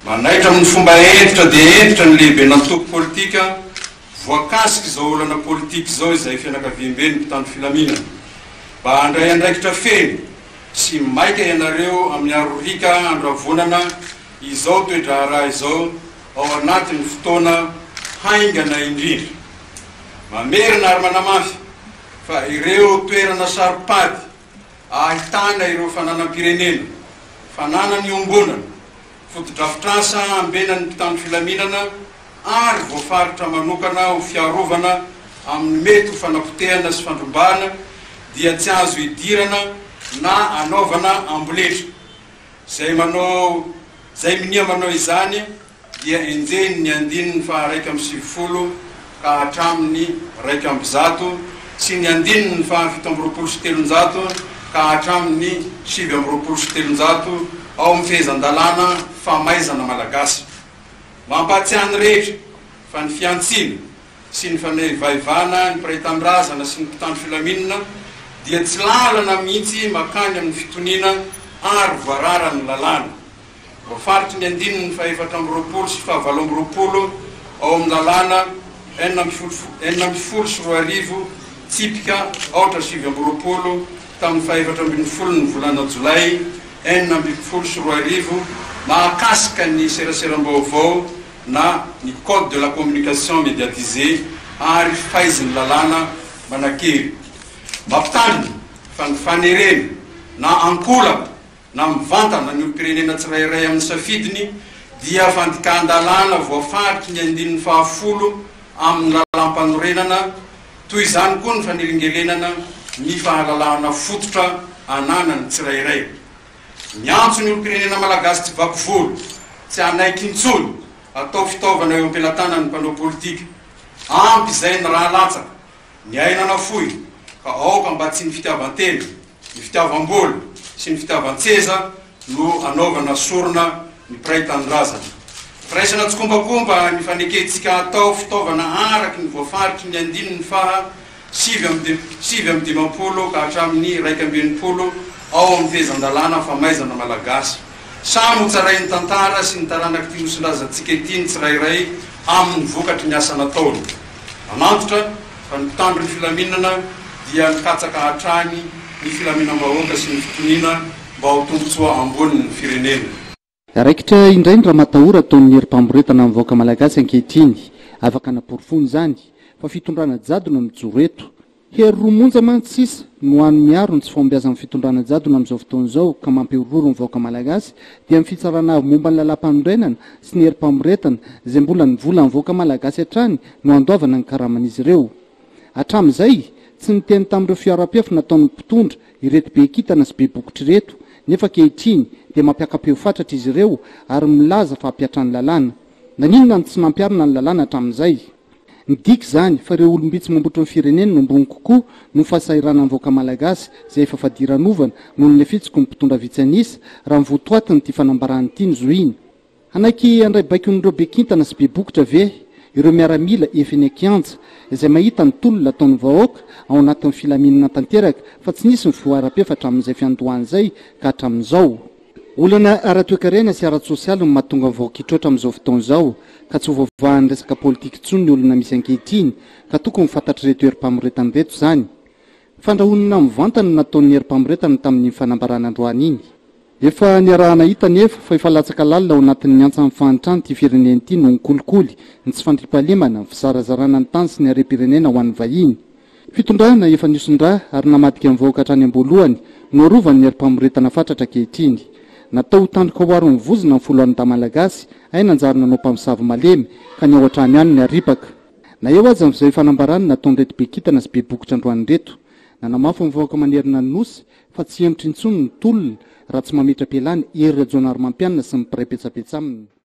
Manaitra amin'ny fomba hentitra dia hentitra ny lehiben'antoko politika voakasik'izao olana politika izao izay fianakaviamben'ny mpitandro filaminana. Mba handray andraikitra feno sy maika ianareo amin'ny aroriaka handravonana izao toe-draharaha izao ao anatin'ny fotoana haingana indrindra. Mamerina ary manamafy fa ireo toerana saro-pady ahitana ireo fananam-pirenena, fananana iombonana, fotodrafitrasa ambenan'ny mpitandro filaminana ary voafaritra manokana ho fiarovana amin'ny mety ho fanapotehana sy fandrobana dia tsy azo idirana na anaovana amboletra. Izay manao izay minia manao izany dia enjehiny ny andininy faha-91 ka hatramin'ny 101 sy ny andininy faha-327 ka hatramin'ny 329 ao amin'ny fehezan-dalàna famaizana malagasy. Mampahatsiahy ny rehetra fa ny fihantsiana sy ny fanevaivana ny mpiray tanindrazana sy ny mpitandro filaminana dia tsy lalana mihitsy makany amin'ny fitoniana ary voararan'ny lalàna. Voafaritry ny andininy faha-24 sy faha-28 ao amin'ny lalàna 2016 tsipika aotra 29 tamin'ny faha-14 ny volana jolay 2016 mahakasika ny seraseram-baovao na ny Code de la communication médiatisée ary faizin'ny lalàna manan-kery. Mampitandrina fa ny fanerena na ankolaka na mivantana ny olom-pirenena tsirairay amin'ny safidiny dia fandikan-dalàna voafaritry ny andininy fahafolo amin'ny lalàmpanorenana, toy izany koa ny fanelingelenana ny fahalalahana fototra ananan'ny tsirairay. Miantso ny olom-pirenena malagasy tsy vaky volo, tsy hanaiky intsony atao fitaovana eo am-pelatanan'ny mpanao politika. Ampy izay ny rà latsaka, ny aina nafoy, ka aoka mba tsy ny fitiavan-tena, ny fitiavam-bola sy ny fitiavan-tseza no anaovana sorona ny mpiray tanindrazana. Firaisana tsikombakomba ny fanekentsika hatao fitaovana araky ny voafaritry ny andininy faha 59 ka hatramin'ny 61 ao amin'ny fehezan-dalàna famaizana malagasy. Samy ho tsarain'ny tantara sy ny taranak'ity nosin-drazantsika ity ny tsirairay amin'ny vokatry ny asa nataony. Manantitra fa ny mpitandro ny filaminana dia mikatsaka hatrany ny filaminam-bahoaka sy ny fitoniana mba ho tombontsoa ambonin'ny firenena. Raikitra indray ny ramatahora ataon'ny herim-pamoretana amin'ny vahoaka malagasy ankehitriny. Afaka anaporofoana izany fa fitondrana jadona no mijoro eto. Hery roa monja mantsy sisa no hany miaro ny tsy fahombiazan'ny fitondrana jadona amin'izao fotoana izao ka mampihorohoro ny vahoaka malagasy dia ny fitsarana avo momba ny lalàmpanorenana sy ny herim-pamoretana izay mbola ny volan'ny vahoaka malagasy hatrany no andoavana ny karaman'izy ireo. Hatramin'izay, tsy niteny tamin'ireo fihaoram-pefy nataon'ny mpitondra ireto be kintana sy be bokotra ireto nefa ankehitriny dia mampiaka-peo fatratra izy ireo ary milaza fa hampihatra ny lalàna. Naninona no tsy nampiharina ny lalàna hatramin'izay? Midika izany fa ireo olom-bitsy mambotry ny firenena no ambony kokoa noho ny fahasahiranan'ny vahoaka malagasy izay efa fadiranovana noho ny lefitsiky ny mpitondra vitsy an'isa, raha ny votoatin'ity fanambarana ity no zohiana. Hanaiky handray baikon'ireo be kintana sy be bokotra ve ireo miaramila efa eny an-kianja izay mahita ny tolona ataon'ny vahoaka ao anatin'ny filaminana tanteraka fa tsy nisy ny fihoaram-pefy hatramin'izay fiandohany izay ka hatramin'izao? Olana ara-toekarena sy ara-tsosialy no mahatonga ny vahoaka hitroatra amin'izao fotoana izao, ka tsy ho voavahan'ny resaka politika intsony ny olona misy ankehitriny, ka tokony ho fantatr'ireto herim-pamoretana ireto izany. Fandrahonana mivantana no nataon'ny herim-pamoretana tamin'iny fanambarana androany iny. Efa niaraha-nahita anefa fa efa latsaka lalina ao anatin'ny antsan'ny fahantrana ity firenena ity noho ny kolikoly, ny tsy fandriampahalemana, ny fizarazarana ny tany sy ny harem-pirenena ho an'ny vahiny. Fitondrana efa nihoson-drà ary namadika ny vahoaka hatrany am-boalohany no arovan'ny herim-pamoretana fatratra ankehitriny. Natao ho tandroka ho aron'ny vozona ny foloalindahy malagasy, hay nanjary nanao mpamosavy malemy ka ny ao an-trano ihany no aripaka. Na eo aza izay fanambarana nataon'ireto be kintana sy be bokotra androany ireto, nanamafy ny vahoaka manerana ny Nosy fa tsy hihemotra intsony ny tolona raha tsy mametra-pialana Hery Rajaonarimampianina sy ny mpiray petsapetsa aminy.